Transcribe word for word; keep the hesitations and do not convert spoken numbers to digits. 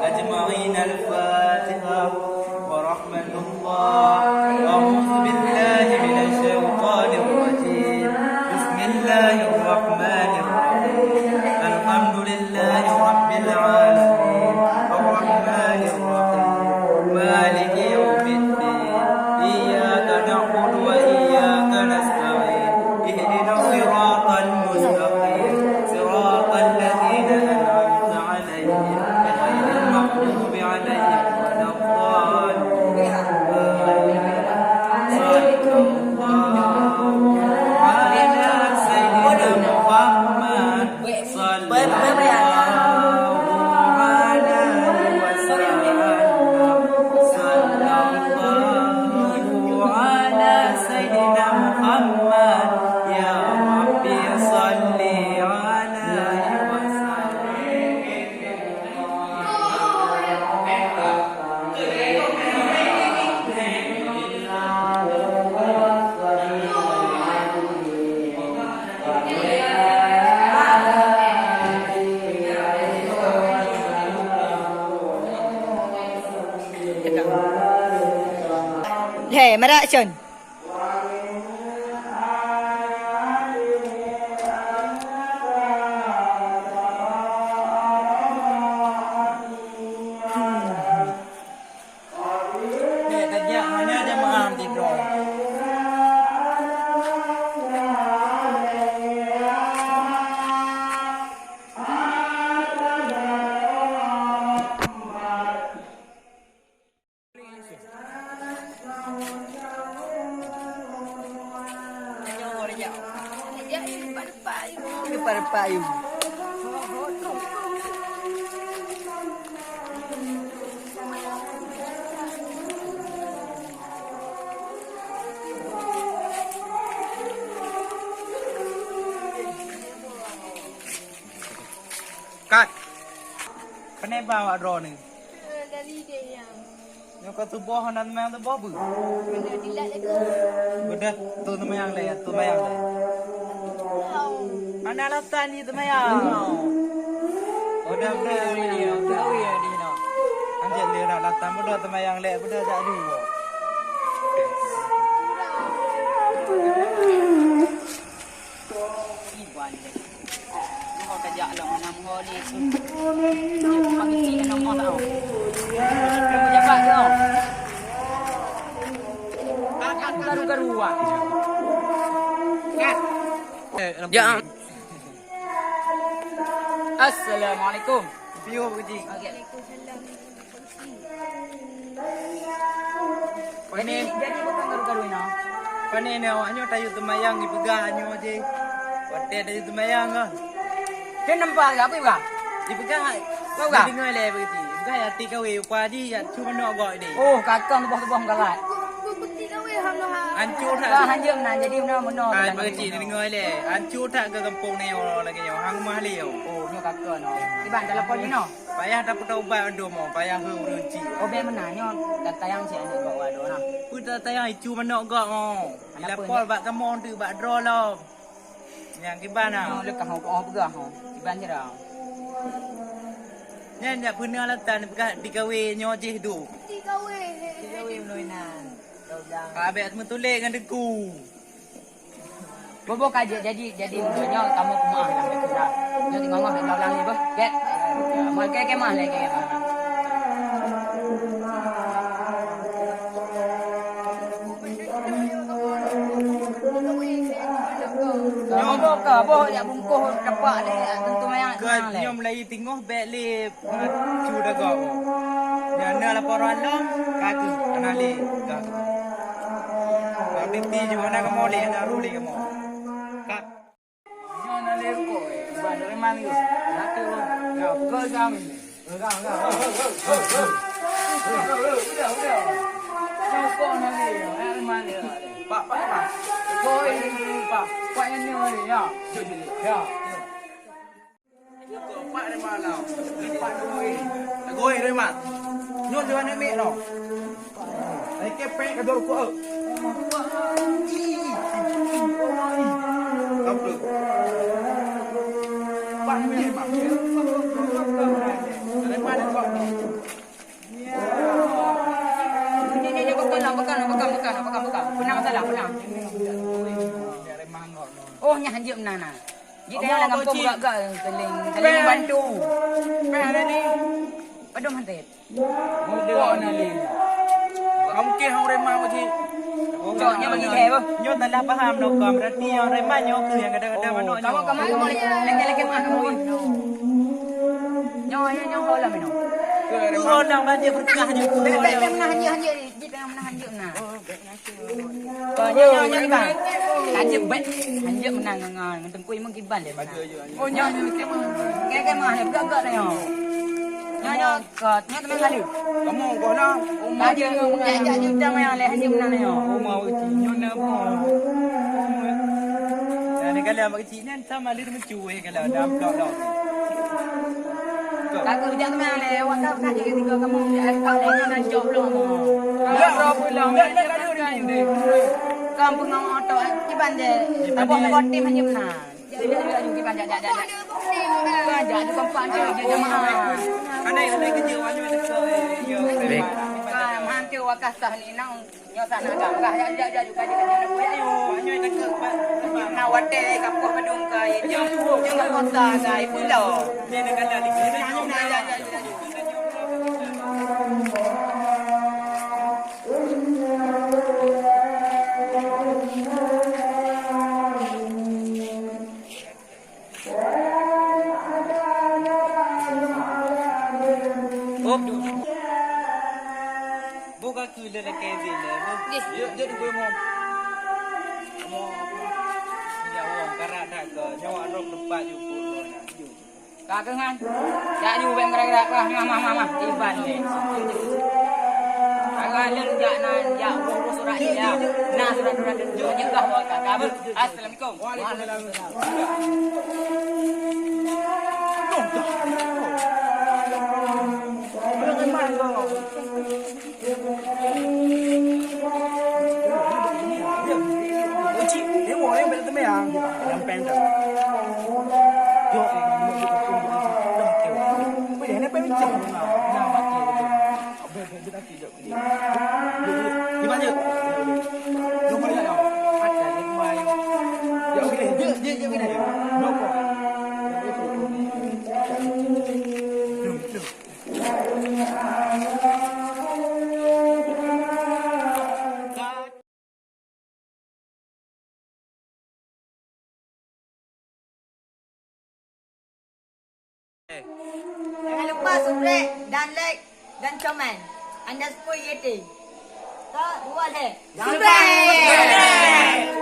أجمعين. الفاتحة ورحمة الله. أعوذ بالله من الشيطان الرجيم. بسم الله الرحمن الرحيم. الحمد لله رب العالمين. الرحمن الرحيم. مالك يوم الدين. إياك نعبد وإياك نستعين. اهدنا الصراط المستقيم. صراط الذين أنعمت عليهم غير المغضوب عليهم ولا الضالين. آمين. صلى الله على سيدنا محمد. صلى الله عليه وسلم. صلى الله على سيدنا محمد. يا ربي صل عليه وسلم. Lhèe, meurak, Cun. Dek, tajak mana jamaah di Blok? Kat. Pane ba awak droeneuh? Eh, dari dia yang. Nyoe ka tuboh hana seumayang tuboh beu? Kena dilat lagi. Beudah tu seumayang lé, tu seumayang lé. Tahu. Hana alasan jih seumayang. Beudah, beudah seumayang. Tahu ya di sini. Anjak lé dah alasan beudah seumayang lé, beudah jak dulu. Iban deh. Nyoe ka jak lom, nam ho ni. Nyoe pang isi nama tau. Nama jabat tu. Akan karu-karuan. Kat. Ya. Assalamualaikum. Piye, Bu Haji? Okey. Pane, jadi, jadi bukan karu-karu ina. Pane ni awak nyoe tayue teumayang dipeugah nyoe jih. Watèe tayue teumayang ka. Keu nampak ke apa juga? Dipeugah. Apa juga? Deungoe lé begitu. Peugah ya ti kawé upa jih ya cu manok gok deh. Oh, kakang tuboh-tuboh meukalat. Ancu that. Bah, hanjeut meunan, jadi meunan meunoe. Ai, begitu deungoe lé. Ancu that ke gampông ni orang lagi nyoe. Hang mah lé. Oh, nyoe kakang no. Iban telepon ni no. Payah tapeutobat mandum, oh, payah heueh ureueng chik. Oh, bèk meunan nyoe, tatayang cit aneuk gob wadoe na. Peue tatayang icu manok gob, oh. Lapor bak kamoe teuk bak droe lom. Nyang kiban na. Nyoe lé ka hong peugah, oh. Kiban jih dah. Nyan jak peue na latan peugah dikawé nyoe jih duek. Dikawé. Dikawé meunurot inan. Ka bèk meutulék ngon deku. Boh-boh ka jeuet jadi, jadi nyoe kamoe peumaah lam bacut dah. Nyoe teungoh-ngoh bèk ulang lé beuh. Kèk. Amal kèk, kèk maah lé kèk. Nyoe boh ka, boh jak bungkôh teumpat lé, tentu manyang. Ka nyoe mulai teungoh bèk lé. Cu dagoe. Nyang na laporan lom, ka keuh, hana lé gak. Bang Titi juga na kamoe lé, na ru lé kamoe. Kat. Nyoe na lé rukoe, ban reman yo. Laki lo. Ya, betul kami. Pegang, pegang. Udah, udah. Nyoe kok na lé, reman yo. Pak, pak, pak. Goi, Pak. Pak yang ni, ya. Jom, jom, ya. Pak Rema lah. Pak Rema. Goi, Rema. Nyoe tuan ni, Mek, noh. Ai, kepeng ka dor ku. Apa? Pak Rema. Rema ni, Pak. Nyoe, nyoe, nyoe, beukam lah, beukam lah, beukam, beukam, beukam, beukam. Peunang salah, peunang. Oh, nyan hanjeuet meunan na. Jih teuh lam gampông gak-gak, saling, saling bantu. Peh ada ni. Padum hantet. Muda na ni. Mungkin orang Rema mesti. Cok, nyoe bagi hai, boh. Nyoe salah paham, no, kau. Berarti orang Rema nyoe ke yang kadang-kadang manok nyoe. Kamu, kamu, kamu, lagi, lagi mah, kamu. Nyoe, nyoe, nyoe, holam, nyoe. Holam, dia berkah je. Bek, bek, bek, meunan, hanjeuet, hanjeuet. Jih teuh meunan hanjeuet meunan. Nyoe, nyoe, nyoe, Iban. Hanjeuet bek. Hanjeuet meunan ngon, ngon, ngon teungku imum Iban deh meunan. Oh, nyoe, nyoe, nyoe. Nyoe, nyoe, nyoe, gak, gak, nyoe. Nyoe, nyoe, kot. Nyoe teumang kali. Kamu, kau nak? Hanjeuet, jak, jak, jak, jak, meunan leh, hanjeuet meunan nyoe. Oh, mau cik. Nyoe na apa? Nah, ni kali abang cik nyan sama lé meucuy kalau dalam blok dong. Takut jak teumang leh, awak tak nak jadi tiga kamu, jak kau leh, nyoe na job lom. Lak rabu lom, lak, lak, lak, lak, lak. Kamu pengawa oto, Iban je. Abang tim hanjeuet meunan. Jak, jak, jak, jak, Iban, jak, jak, jak, jak. Iban, jak, jak, kompak, jak, jak, jamaah. Anai, anai kerja, anai kerja. Baik. Kan, hantu wakasah ni, nang. Nyoe sana gagah, jak, jak, jak, jak, jak, jak, jak, jak, ayo. Nyoe dekat, Pak. Na watèe kapoh padum ka, ya, jeuet, jeuet kota ka, ibu lo. Nyoe dekat dah di sini. Nyoe, nyoe, nyoe, nyoe, nyoe. Hop. Buka keu lelaki zina. Jih. Jeuet, jeuet, gue mau. Mau. Tidak mau, karena tak ke. Nyawa roh tempat you pun. Ka keuh nyan. Jak ju bèk meugerak-gerak, mah, mah, mah, mah, mah. Iban lé. Agak lôn jak na, jak boh-boh surat jih, ya. Na surat-surat jih, jok jeuet kah, ka, ka, ka. Assalamualaikum. Waalaikumsalam. Jangan lupa subscribe dan like dan komen. Underscore Y T. Ka, dua, lhèe. Subscribe!